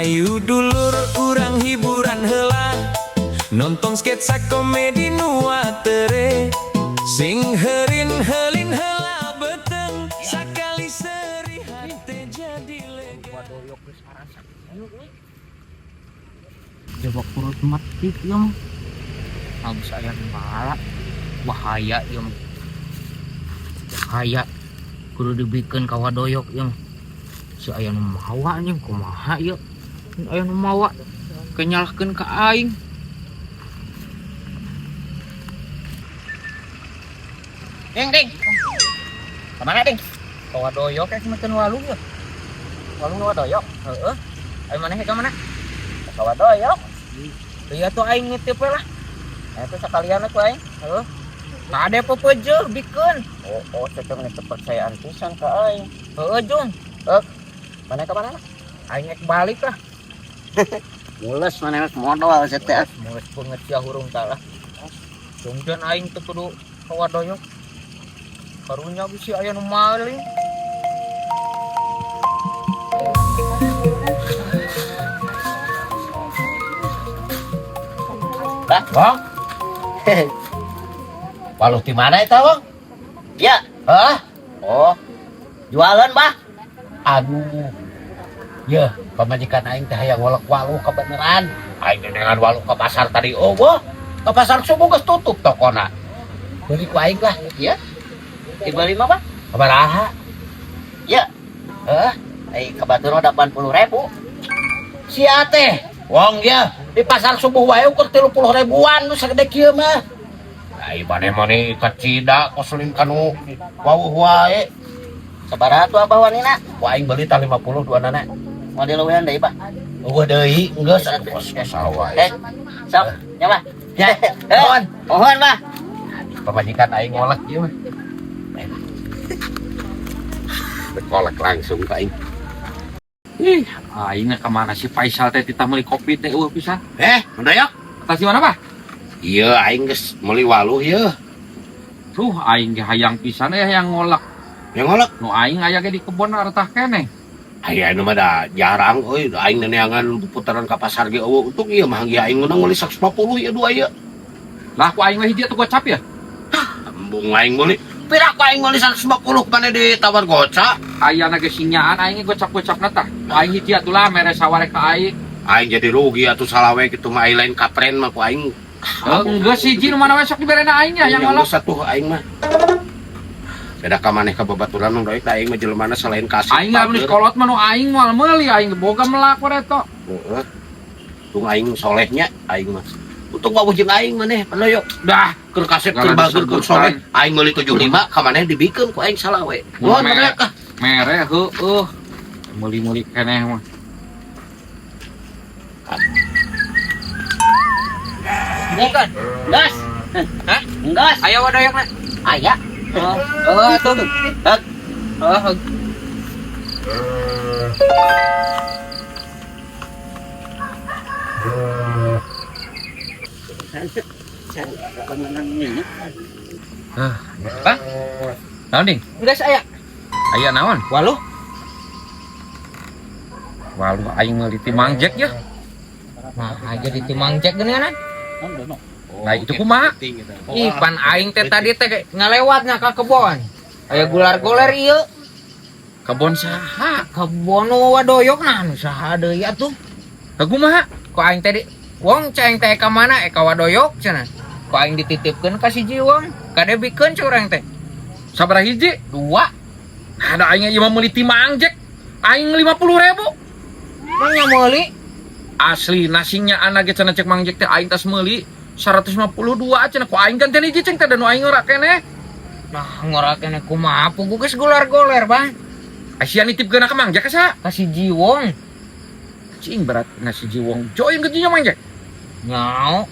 Hayu dulur, urang hiburan heula, nonton sketsa komedi nu atere. Sing heurin heulin heula beuteung, sakali seri hate jadi lega. Wadoyok geus arasa. Ayo euy. Coba kurut mati ieu mah. Habis aya nu malah bahaya ieu mah. Bahaya. Kudu dibikeun ka wadoyok ieu mah. Si aya nu mawa anjing, kumaha ieu? Aya nu mawa ke nyalahkeun ka aing. Ding, ding. Kemana, ding? Ka wadoyok ek meukeun waluh ya. Waluh nu wadoyok. Heeh. Ayo maneh ka mana? Ka wadoyok. Iya tuh, aing ngitip we lah. Nah, itu sekalian aku aing. Heeh. Kade pepeujeuh bikeun. Oh, cocok nih, kepercayaan pisan ka aing. Heeh, Jung. Mana ka mana? Aing ek balik lah. Mules mana geus modal sia teh. Mules banget sia, hurung salah. Jungjan aing teu kudu ka wadoyok. Karunya bisi aya nu maling. Bah, Bang, waluh di mana itu, Bang? Ya. Hah? Oh. Jualan, Bah. Aduh. Ya, pamajikan aing teh hayang ngolek waluh kebeneran. Aing dengan waluh ke pasar tadi, oh wah. Ke pasar subuh geus tutup tokona. Beli ku aing lah. Ya. Dibeli mah, Bah. Sabaraha? Ya. Hah? Eh, ka batur mah 80 ribu. Sia teh. Wong ya, di pasar subuh wae ukur 30 ribuan nu sagede kieu mah. Ai maneh mah nih kacida koselin kanu wawuh wae. Sabaraha tuh Abah wanina? Ku aing beli tah 50 dua nana. Mau dileuwihan deui, Bah? Eueuh deui, geus atuh kos kesal wae. Eh, sok, nya, Bah. Ya, Eh, mohon. mohon, Bah. Pamajikan aing ngolek ieu mah. Kolek langsung ka aing. Ih, aing ka mana si Faisal teh titah meuli kopi teh eueuh pisan. Eh, mendayak. Atas di mana, Bah? Iya, aing geus meuli waluh ieu. Tuh, aing ge hayang pisan ya yang ngolek. Yang ngolek. Nu aing aya ge di kebon aretah keneh. Aya nu mah da jarang euy, da aing neneangan putaran ka pasar ge eueuh. Untung ieu mah ge aing meunang meuli 150 ieu dua ieu. Lah, ku aing we hiji atuh gocap ya. Embung aing meuli. Pira ku aing meuli 150 mana ditawar gocap? Ayana ge sinyaan aing ge gocap-gocapna tah. Ku aing hiji atuh lah, mere saware ka aing. Aing jadi rugi atuh salawe kitu mah, aing lain kapren mah ku aing. Geus hiji nu mana we sok diberena aing ya yang ngolek. Geus atuh aing mah. Beda ka maneh ka babaturan nu daek, aing mah jelemana selain kasih. Aing lamun geus kolot mah nu aing moal meuli, aing ge boga melak reto. Heeh. Tung aing solehnya aing mah. Untung wawuh jeung aing maneh panoyo. Dah, Keur kasep Gara keur bager keur disebutan. soleh. Aing meuli 75 ka maneh dibikeun ku aing salawe. Nuhun Mere. mereka. Mere heueuh. Meuli-meuli keneh mah. Bukan. Gas. Hah? Gas. Aya wadoyokna. Aya. Oh, oh atuh. Hek. Oh, heug. Ah, Bang. Naon, Ding? Geus aya. Aya naon? Waluh. Waluh aing meuli ti Mang Jack ya. Nah, aja di Mang Jack geuningan. Nah, itu kumaha? Ih, pan aing teh tadi teh ngalewatnya ka kebon. Aya gular-goler ieu. Kebon saha? Kebon nu wadoyok, nah nu saha deui atuh. Ka kumaha? Ku aing teh di wong ceng teh ka mana? Eh, ka wadoyok cenah. Ku aing dititipkeun ka si Jiwong. Kade bikeun cu urang teh. Sabaraha hiji? Dua. Ada aing ieu mah meuli ti Mang Jack. Aing 50.000. Mah nya meuli. Asli nasinya anak ge cenah cek Mang Jack teh aing tas meuli 152 cenah, ku aing gantian hiji ceng teh da nu aing ngora keneh. Nah, ngora keneh kumaha pugu geus gular-goler, Bang. Asia nitipkeun ka Mang Jack ka? Ka si Jiwong. Cing berat nasi Jiwong. Join ke dinya Mang Jack. Nyao.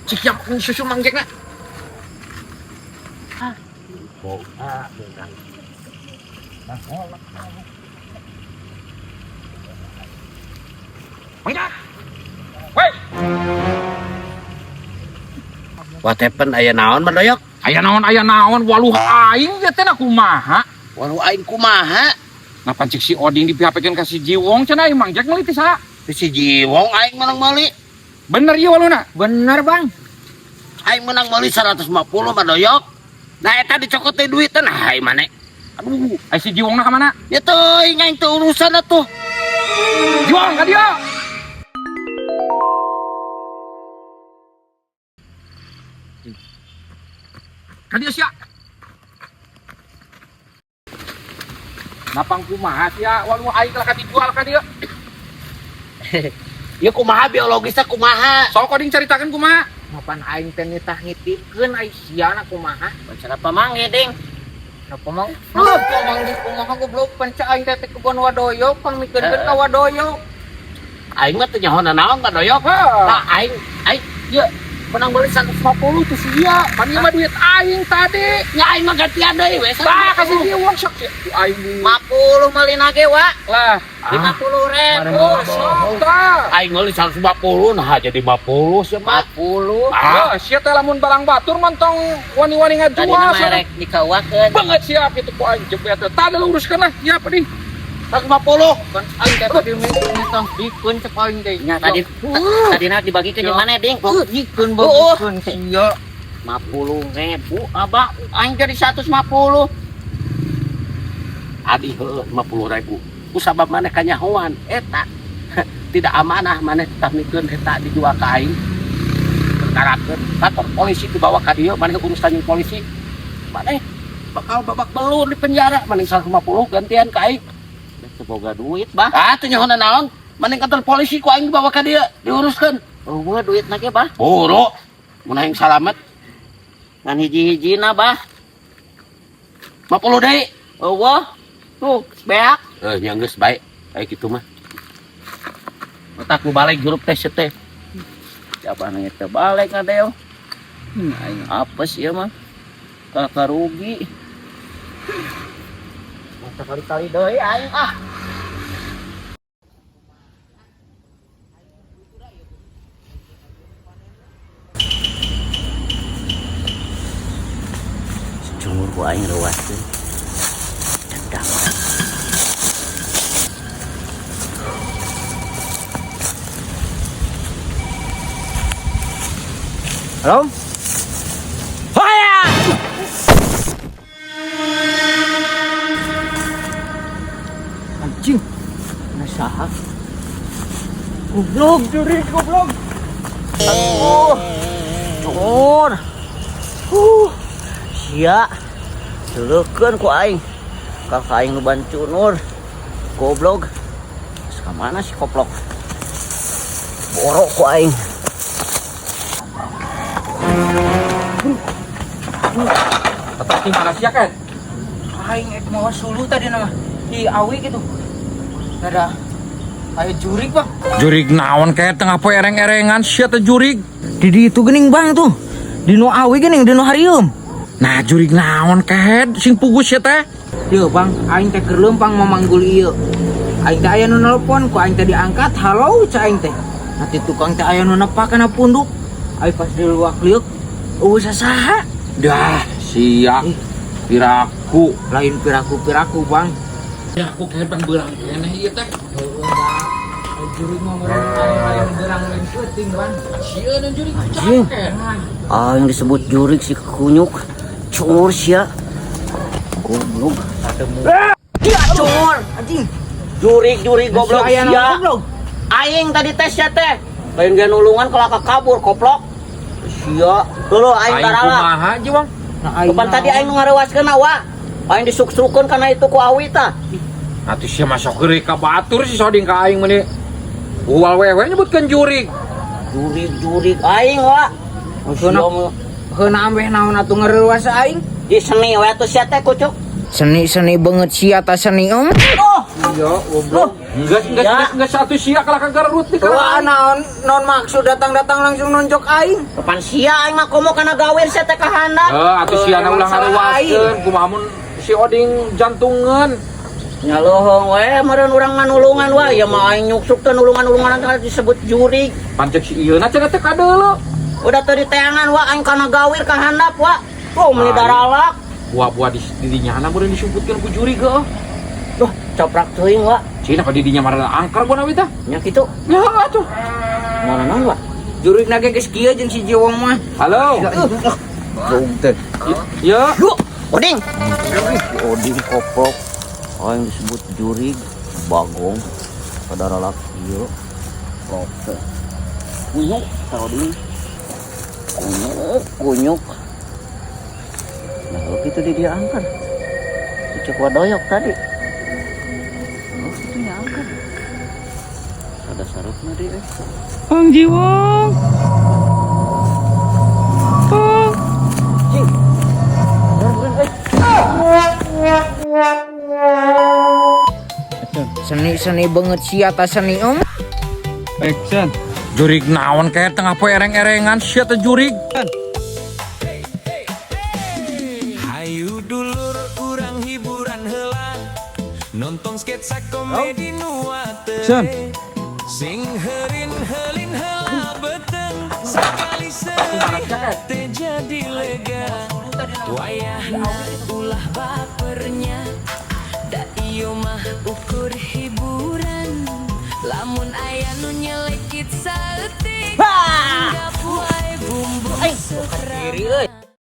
Cik yang susu Mang Jack na. Boga meunang. Nah, ngolek. Mang Jack. Woi, What happen, aya naon mendoyok? Aya naon waluh aing ge teh na kumaha? Waluh aing kumaha? Nah, pancik si Oding dipihapekeun ka si Jiwong cenah, Mang Jack meuli ti saha? Si Jiwong aing menang meuli. Bener ieu waluna? Bener, Bang. Aing menang meuli 150 mah doyok. Nah eta dicokot teh duit teh nah aing mane. Aduh, Ai si Jiwongna ka mana? Ya teuing aing teu urusan atuh. Jiwong ka dieu. Ka dieu sia. Napang kumaha sia walu aing lah dijual ka dieu. Ya kumaha biologisnya kumaha? Sok koding caritakeun kumaha? Mapan aing teh nitah ngitipkeun ai sia na kumaha. Baca apa mangge, Ding? Napa mang? Napa mang di kumaha goblok panca aing teh teh kebon wadoyok pang mikeun ka wadoyok. Aing mah teu nyaho naon ka doyok. Nah aing aing ieu menang meuli 150 tuh si ieu. Pan ieu mah duit aing tadi. Nya aing mah gantian deui we. Tah kasih dia uang sok ku aing 50 meulina ge, Wak. lah. 50 ribu. Sok tah. Aing meuli 150 nah jadi 50 sia mah. 50. Ah, sia teh lamun barang batur mah tong wani-wani Tadi ngajual mah sia. rek dikauakeun. Banget siap itu ku aing jebet teh. Tah luruskeun lah siap nih. 150. Pan aing teh tadi nitah bikeun cek aing teh. Nya tadi tadi na dibagikeun jeung mana, Ding? Bikeun bagikeun sia. 50 ribu, abah aing jadi 150. Adi heueuh 50 ribu. Ku sabab maneh kanyahoan eta tidak amanah maneh tetap mikeun eta dijual ka aing. Perkarakeun kantor polisi dibawa ka dieu maneh urusan jeung polisi. Maneh bakal babak belur di penjara maneh 150 gantian ka aing. Teu boga duit, bah. Ah teu nyaho naon? Maneh kantor polisi ku aing dibawa ka dieu diuruskeun. Eueuh duitna ge, bah. Boro mun aing salamet Ngan hiji-hijina, bah. 50 deui. Eueuh. Tuh, beak. Eh nya geus bae. Bae kitu mah. Otak ku balik hirup teh sia teh. Siapa nanya teh balik ngadeo. Aing apes ieu mah. Kakak rugi. Masa kali-kali deui aing ah. Cungur ku aing leuwaskeun. Dendam. Halo? Hoya! Anjing. Nah saha? Goblok jurig goblok. Aduh. Cungur. Sia. Celeukeun ku aing. Kakak aing nu ban cunur. Goblok. Geus ka mana si koplok? Borok ku aing. Tetap di mana sia kan? Aing ek mawa suluh tadi nama di awi gitu. Ada aya jurig, Bang. Jurig naon kayak tengah poe ereng-erengan sia teh jurig. Di ditu geuning, Bang tuh. Di nu awi geuning, di nu harium. Nah jurig naon kehed sing pugus sia teh. Yeuh, Bang, aing teh keur leumpang mamanggul ieu. Aing teh aya nu nelpon, ku aing teh diangkat, halo ca aing teh. Nanti tukang teh aya nu nepak kana punduk. Aing pas diluak liuk, eueuh sasaha. Dah sia piraku. Lain piraku-piraku, Bang. Ya aku kehed pan beurang keneh ieu teh. Heueuh, Bang. Jurig mah meureun lain beurang lain peuting, Bang. Sieun jurig Anjing. Ah, yang disebut jurig si kunyuk. Cungur sia. Goblok. Dia cungur. Anjing. Jurig-jurig goblok Aya naon sia. goblok. Aing tadi tes sia teh. Lain ge nulungan kalau kabur koplok. Sia. Dulu aing Aing darala. kumaha Jiwong? Nah, aing Kapan tadi aing nu ngarewaskeun wa. Aing disuksrukeun kana itu ku awi tah. Atuh sia masuk heureuy ka batur si soding ka aing meuni. Uwal wewe nyebutkeun jurig. Jurig-jurig aing wa. Heuna heuna ambeh naon atuh ngareuwas aing. Di seni we atuh sia teh kucuk. Seni-seni banget sia ta seni om. Oh, Iya, goblok. Enggak, enggak, Ya. enggak, enggak satu sia kalah ka garut di Wah, naon naon maksud datang-datang langsung nonjok aing. kapan sia aing mah komo kana gawir sia teh ka handap. Eh, atuh sia na Emang ulah salah ngarewaskeun, kumaha mun si Oding jantungeun. Nya lohong we meureun urang nganulungan wa ya mah aing nyuksuk teh nulungan-nulungan teh disebut jurig. Pancek si ieu na cenah teh kadeuleu. Udah teu diteangan wa aing kana gawir ka handap wa. Tuh meuni Aing. daralak. Buah-buah di dinya na meureun disumputkeun ku jurig heuh. Duh, coprak teuing, Wak. Cina ka didinya marana angker gua nawi tah. Nya kitu. Ya atuh. Mana naon, Wak? Jurig na ge geus kieu jeung si Jiwong mah. Halo. Jauh teh. Ya. Duh, Oding. Si Oding koplok. Oh, yang disebut jurig, bagong. Saudara laki ieu. Klok teh. Kunyuk, ta Oding. Kunyuk, kunyuk. Nah, kalau gitu di dia angker. Cek wadoyok tadi. Oh, itu nya angker. Ada sarupna deui eh. Bang Jiwong. Bang. Cing. Bener, eh. Seni-seni banget sia ta seni om. Action. Jurig naon kayak tengah poe ereng-erengan sia teh jurig. Hayu dulur urang hiburan heula nonton sketsa komedi nu Action. tere. Sing heurin heulin heula beuteung sakali seuri hate jadi lega. Wayahna ulah bapernya, da ieu mah ukur hiburan. Lamun aya nu nyelekit saeutik, anggap wae bumbu. Diri euy.